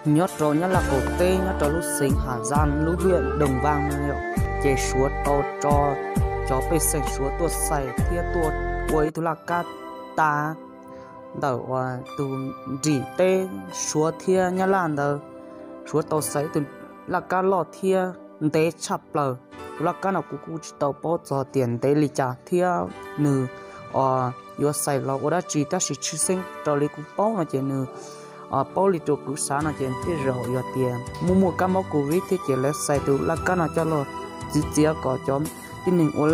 Nyob rau Nyab Laj qaum teb, nyob rau lub xeev Has Zaj, lub hiam Doos Vaj no yom, ces Suav tau tso cov pej xeem Suav tuaj xais thiab tuaj ua ib tug laj kab tav ntawm uas tus nrim teb Suav thiab Nyab Laj ntawd. Suav tau xais ib tug laj kab loj thiab ntev tshaj plaws. Tus laj kab no kuv kuj tsis tau paub txog tias ntev li cas thiab nws yuav xais los ua dab tsi, tab sis tshwj xeeb raws li kuv paub no ces nws paub li rau kuv xav no ces tej zaum yog tias muaj muaj kab mob covid thiab ces lawv xais tus laj kab no coj los txiav txiav kom cov tib neeg ua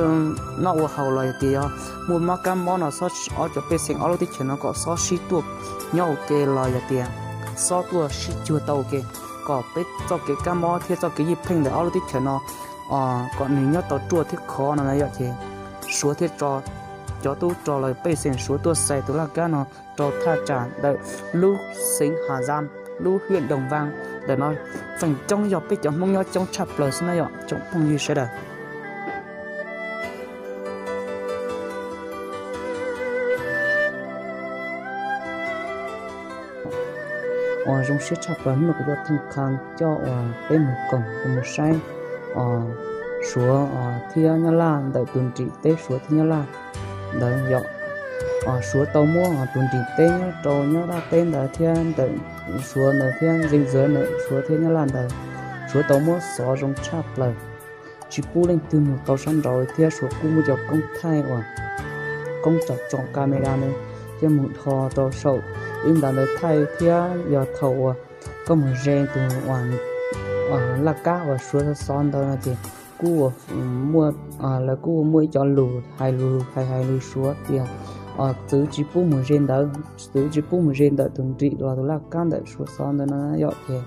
noj ua haus los yog tias yog muaj mob kab mob no xob, ob cov pej xeem ob lub teb chaws no kom xob sib tuaj nyob ua ke los yog tias xob tuaj sib cuag tau ua ke, kom peb txoj kev kab mob thiab txoj kev ywj pheej ntawm ob lub teb chaws no kom nws nyob tau ruaj thiab khov no na yom. Ces Suav thiaj tso cov tub rog los pej xeem Suav tuaj xais tus laj kab no rau thaj tsam ntawm lub xeev Has Zaj, lub hiam Doos Vaj ntawm no. Feem coob yog peb cov Hmoob nyob coob tshaj plaws xwb na yom tsoom phooj ywg sawv daws. Uas zoo siab tshaj plaws hnub no kuv coj Theej Khang coj uas peb mus koom mus saib Suav thiab Nyab Laj ntawm tus nrim teb Suav thiab Nyab Laj ntawd yom. Suav tau muab tus nrim teb nyob rau Nyab Laj teb ntawd thiab ntawm Suav ntawd thiab zeej zawv ntawm Suav thiab Nyab Laj ntawd, Suav tau muab xov zoo tshaj plaws, tsis pub leej twg mus tau sab nraud thiab Suav kuj muaj cov koob thaij uas koob tsom tsom camera ntawd thiab mus dhos rau saum ib ntav ntawd thaij thiab yog thaum uas koj mus ze tus laj kab uas Suav xov ntawd no ces kuj muaj, lawv kuj muaj ib co lus hais lus hais hais lus Suav tias txwv tsis pub mus ze ntawd, txwv tsis pub mus ze ntawm tus nrim los tus laj kab ntawm Suav xov ntawd no yom. Ces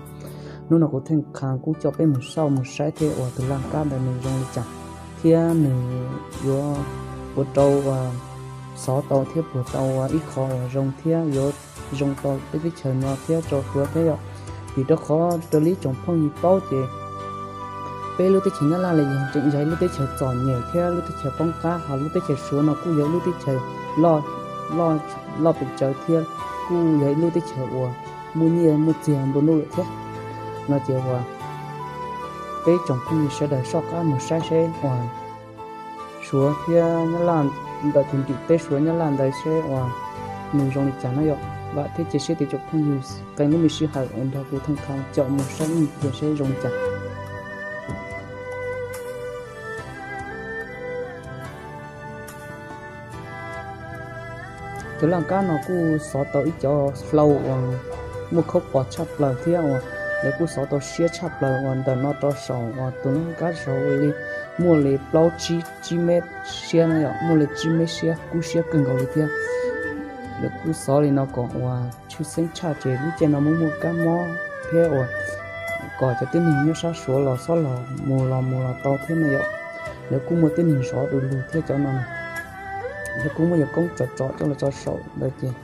hnub no kuv Theej Khang kuj coj peb mus xauj mus saib thiab uas tus laj kab ntawd nws zoo li cas thiab nws yuav ua rau xov tau thiab puag tau ua ib qho uas zoo thiab yuav zoo tau peb teb chaws no thiab rau Suav thiab yom. Vim rau qhov raws li tsoom phooj ywg paub ces peb lub teb chaws Nyab Laj los yog tseem yog ib lub teb chaws txom nyem thiab lub teb chaws poob qab, ho lub teb chaws Suav no kuj yog ib lub teb chaws loj, loj pes tsawg thiab kuj yog ib lub teb chaws uas muaj nyiaj muaj txiag nplua nuj lawm thiab. No ces uas peb tsoom phooj ywg sawv daws soj qab mus saib seb uas Suav thiab Nyab Laj ntawm tus nrim teb Suav Nyab Laj ntawd seb uas nws zoo li cas na yom. Vam thiab cia siab tias tsoom phooj ywg qee lub me sij hawm uas nrog kuv Theej Khang caum mus saib ib pliag seb zoo li cas. Tus laj kab no kuj xov tau ib cov hlau uas muaj khaub pos tshaj plaws thiab uas lawv kuj xov tau siab tshaj plaws uas ntawm no rau saum uas tus laj kab saud li muaj li plaub tsib, tsib mev siab no yom, muaj li tsib mev siab kub siab kawg nkaus li thiab. Lawv kuj xov li no kom uas tshwj xeeb tshaj ces lub caij no muaj muaj kab mob thiab uas kom cov tib neeg nyob sab Suav los xob los mus los mus los tau thiab no yom. Lawv kuj muaj tib neeg zov du lug thiab cov no. Lawv kuj muaj yog koob tsom tsom coj los tso saum ntawd ces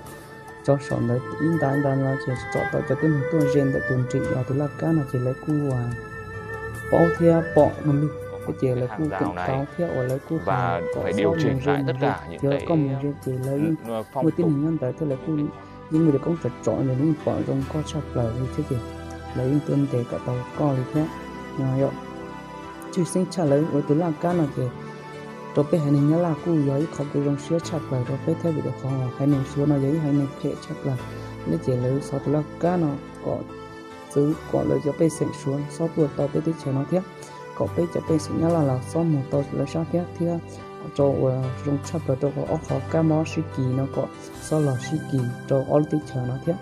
tso saum ntawd ib nta ib nta no ces tsom tau cov tib neeg tuaj ze ntawm tus nrim los tus laj kab no ces lawv kuj paub thiab pom no li. Ces lawv kuj keem tau thiab uas lawv kuj hais kom xob mus ze mus ze, yog koj mus ze ces lawv yeej muaj tib neeg nyob ntawd thiab lawv kuj yeej muaj cov koob tsom tsom ces lawv yeej pom zoo koj tshaj plaws li thiab ces lawv yeej tuaj ntes kom tau koj li thiab. Yog tshwj xeeb tshaj lawv ua tus laj kab no ces rau peb haiv neeg Nyab Laj kuj yog ib qho uas zoo siab tshaj plaws rau peb thiab vim rau qhov haiv neeg Suav no yog ib haiv neeg phem tshaj plaws. Lawv ces lawv xov tus laj kab no kom txwv kom lawv cov pej xeem Suav xob tuaj tau peb teb chaws no thiab kom peb cov pej xeem Nyab Laj los xob mus tau lawv sab thiab thiab rau uas zoo tshaj plaws rau qhov ob qhov kab mob sib kis no kom xob los sib kis rau ob lub teb chaws no thiab.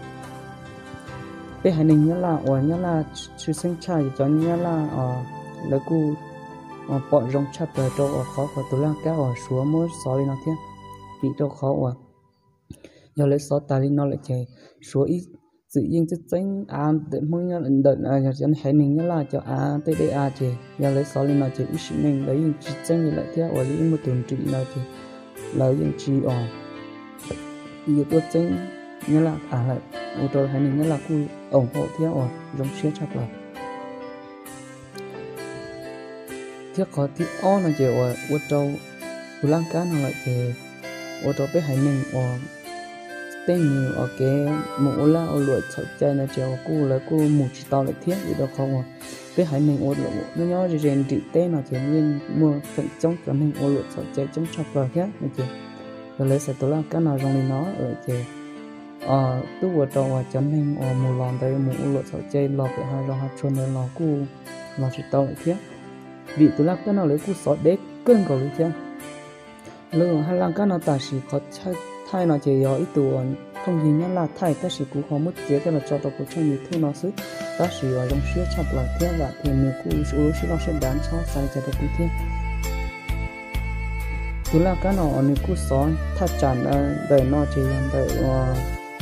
Peb haiv neeg Nyab Laj uas Nyab Laj tshwj xeeb tshaj yog cov Nyab Laj os, lawv kuj pom zoo tshaj plaws rau uas qhov uas tus laj kab uas Suav muab xov li no thiab. Vim rau qhov uas yog lawv xov tas li no lawm ces Suav ib txwm yeej txeeb txeeb av ntawm Hmoob, ntawm cov haiv neeg Nyab Laj cov av tej dej av ces yog lawv xov li no ces ib sim neej lawv yeej tsis txeeb li lawm thiab uas lawv yeej muaj tus nrim no ces lawv yeej tsis os yuav tuaj txeeb Nyab Laj av lawm, ua rau haiv neeg Nyab Laj kuj ủng hộ thiab uas zoo siab tshaj plaws. Thiab qhov thib ob no ces uas ua rau tus laj kab no lawm ces ua rau peb haiv neeg uas tej nws ua kev mus ua laj ua luam txhaum cai no ces uas kuj lawv kuj mus tsis tau lawm thiab, vim rau qhov uas peb haiv neeg uas nyob nyob ze ze nrim teb no ces yeej muaj feem coob cov neeg ua luam txhaum cai coob tshaj plaws thiab no ces yog lawv xaiv tus laj kab no zoo li no lawm ces twb ua rau uas cov neeg uas mus los ntawd mus ua luam txhaum cai los pem hav zoov hav tsuag ntawd los kuj los tsis tau lawm thiab, vim tus laj kab no lawv kuj xov deb kawg nkaus li thiab. Lub haj laj kab no tam sim qhov chaw thaij no ces yog ib tug phooj ywg Nyab Laj thaij tab sis kuv ho muab txiav coj los tso rau kuv tshooj YouTube no xwb, tab sis uas zoo siab tshaj plaws thiab vam tias nws kuj ua lub siab loj siab dav txhob xav li cas rau kuv thiab. Tus laj kab no uas nws kuj xov thaj tsam ntawm no ces yog ntawm uas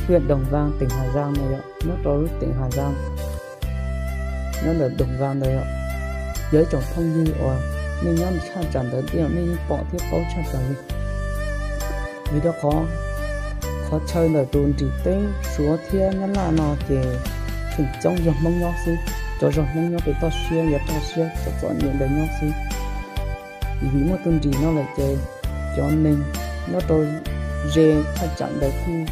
huyện Đồng Văn tỉnh Hà Giang no yom, nyob rau lub tỉnh Hà Giang, nyob ntawm Đồng Văn ntawd yom. Yog ib tsoom phooj ywg uas nej nyob thaj tsam ntawd tiag nej yeej pom thiab paub tshaj plaws li. Vim rau qhov, qhov chaw ntawm tus nrim teb Suav thiab Nyab Laj no ces feem coob yog Hmoob nyob xwb, cov zog Hmoob nyob pem toj siab yav toj siab txom txom nyem ntawd nyob xwb. Vim muaj tus nrim no lawm ces cov neeg nyob rau ze thaj tsam ntawd kuj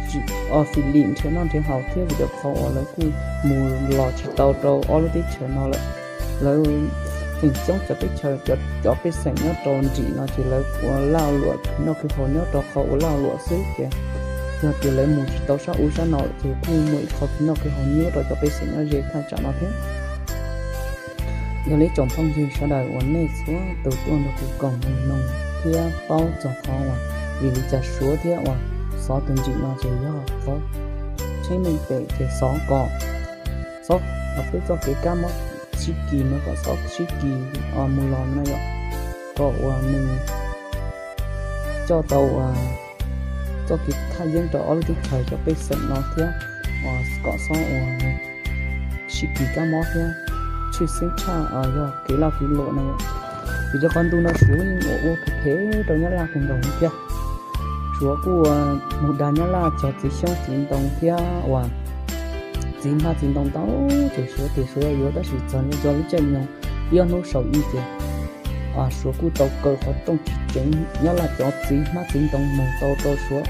tsis, fim lim nrhiav noj nrhiav haus thiab vim rau qhov uas lawv kuj mus los tsis tau rau ob lub teb chaws no lawm. Lawv feem coob cov teb chaws, cov pej xeem nyob rau nrim no ces lawv ua laj luam noj khwv haus nyob rau qhov ua laj luam xwb ces yog tias lawv mus tsis tau sab ub sab no ces kuj muaj ib qho khwv noj khwv haus nyob rau cov pej xeem nyob ze thaj tsam no thiab. Yog li tsoom phooj ywg sawv daws uas nej txhua tus tuaj nrog kuv koom mloog thiab paub txog qhov uas vim li cas Suav thiab uas xov tus nrim no ces yog qhov tsheb neeg pem ces xov kom, xov kom peb txoj kev kab mob sib kis no kom xob sib kis mus los no yom, kom uas nws coj tau uas txoj kev thaj yeeb rau ob lub teb chaws cov pej xeem no thiab uas kom xob uas sib kis kab mob thiab tshwj xeeb tshaj yog kev laj kev luam no yom. Vim rau qhov ntu no Suav yeej ua ua phem phem rau Nyab Laj kawg nkaus li thiab. Suav kuj mus dag Nyab Laj cog txiv xyoob txiv ntoo thiab uas txiv hmab txiv ntoo ntau, ces Suav tias Suav yuav, tab sis txog ntua lub caij nyoog ib ob hnub saum ib ces Suav kuj tau kaw qhov rooj tseem ceev Nyab Laj cov txiv hmab txiv ntoo mus tau rau Suav,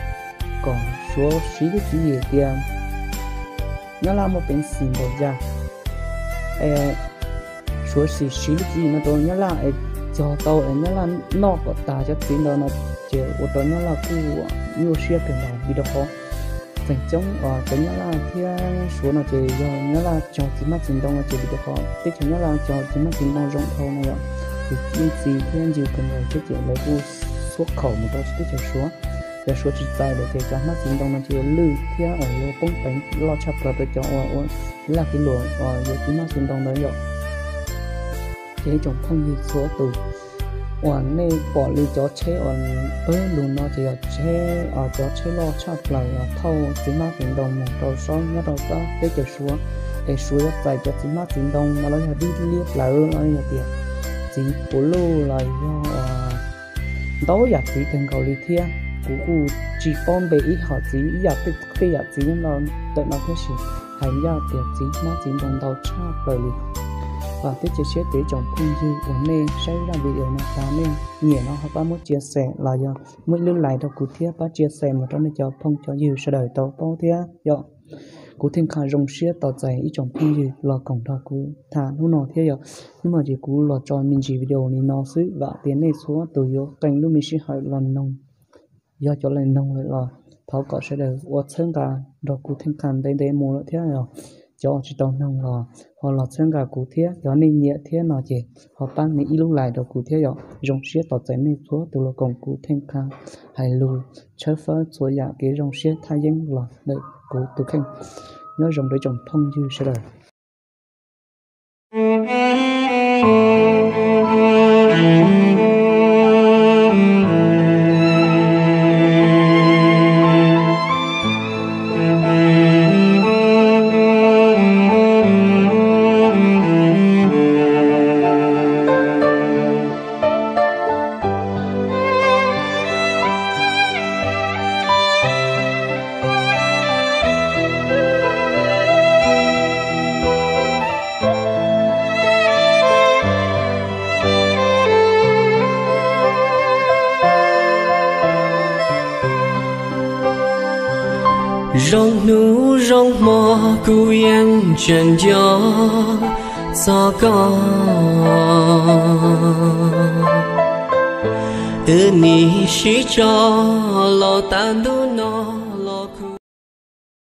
kom Suav siv lub tswv yim tias Nyab Laj muaj peev xwm npaum cas es Suav siv siv lub tswv yim no rau Nyab Laj es cog tau es Nyab Laj noj kom tas cov txiv ntawd no, ces ua rau Nyab Laj kuj nyuaj siab kawg nkaus vim rau qhov feem coob cov Nyab Laj thiab Suav no ces yog Nyab Laj cog txiv hmab txiv ntoo no ces vim rau qhov teb chaws Nyab Laj cog txiv hmab txiv ntoo zoo dhau no yom, ces yeej txi thiab ncw kawg nkaus thiab ces lawv kuj xuab khaum mus rau teb chaws Suav. Yog Suav tsis txais lawm ces cov hmab txiv ntoo no ces yuav lwj thiab uas yuav poob peev loj tshaj plaws rau cov uas ua laj kev luam uas yuav txiv hmab txiv ntoo ntawd yom. Ces ib tsoom phooj ywg txhua tus uas nej pom li cov tsheb uas pawg lug no ces yog tsheb, cov tsheb loj tshaj plaws uas thauj txiv hmab txiv ntoo mus rau sab nyob rau sab teb chaws Suav, es Suav yuav txais cov txiv hmab txiv ntoo no los yog dib liab plawv los yog tias txiv puav luj los yog ntau yam txiv kawg nkaus li thiab. Kuv kuj tsis paub npe ib hom txiv ib yam tej yam txiv nyob ntawm no thiab sis hais ncaj tias txiv hmab txiv ntoo ntau tshaj plaws li. Vam thiab cia siab tias ib tsoom phooj ywg uas nej saib zaj video no tas nej nyiam no ho pab muab tsia xem los yog muab ib lub like rau kuv thiab pab tsia xem mus rau nej cov phooj cov ywg sawv daws tau paub thiab yom. Kuv thiaj qha zoo siab tos txais ib tsoom phooj ywg los koom nrog kuv tham hnub no thiab yom. Hnub no ces kuv los tso me ntsis video li no xwb, vam tias nej txhua tus yuav qee lub me sij hawm los noog. Yog cov los noog lawm los thov kom sawv daws ua txhawb nqa nrog kuv thiaj qha ntev ntev mus lawm thiab yom. Cov tsis tau noog los ho los txhawb nqa kuv thiab, yog nej nyiam thiab no ces ho pab me ib lub like rau kuv thiab yom. Zoo siab tos txais nej txhua tus los koom kuv thiaj qha hais lus tshawb fawb txhua yam kev zoo siab thaj yeeb los ntawm kuv tus kheej. Nyob zoo rau ib tsoom phooj ywg sawv daws. Zoo hnub zoo hmo kuv yeej tseem nco txog koj. Wb nim sib tso los tas ntuj no.